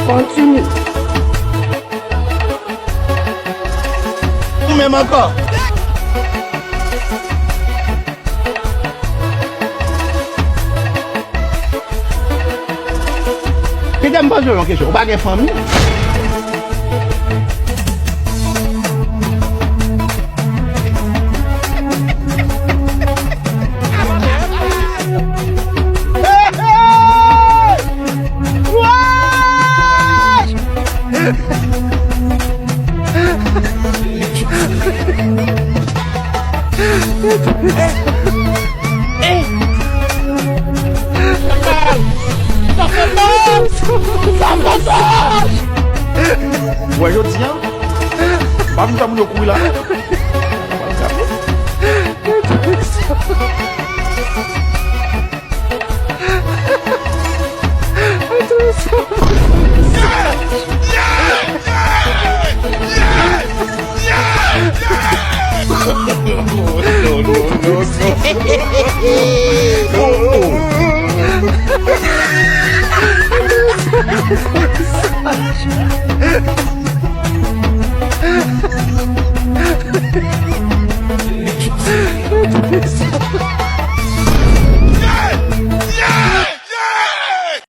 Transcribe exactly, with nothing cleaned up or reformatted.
Kontinye. Ou menm ankò. Kite m poze w yon kesyon. Ou pa gen fanmi? Ou wè jodi a, m pa vin fè moun yo kouri la.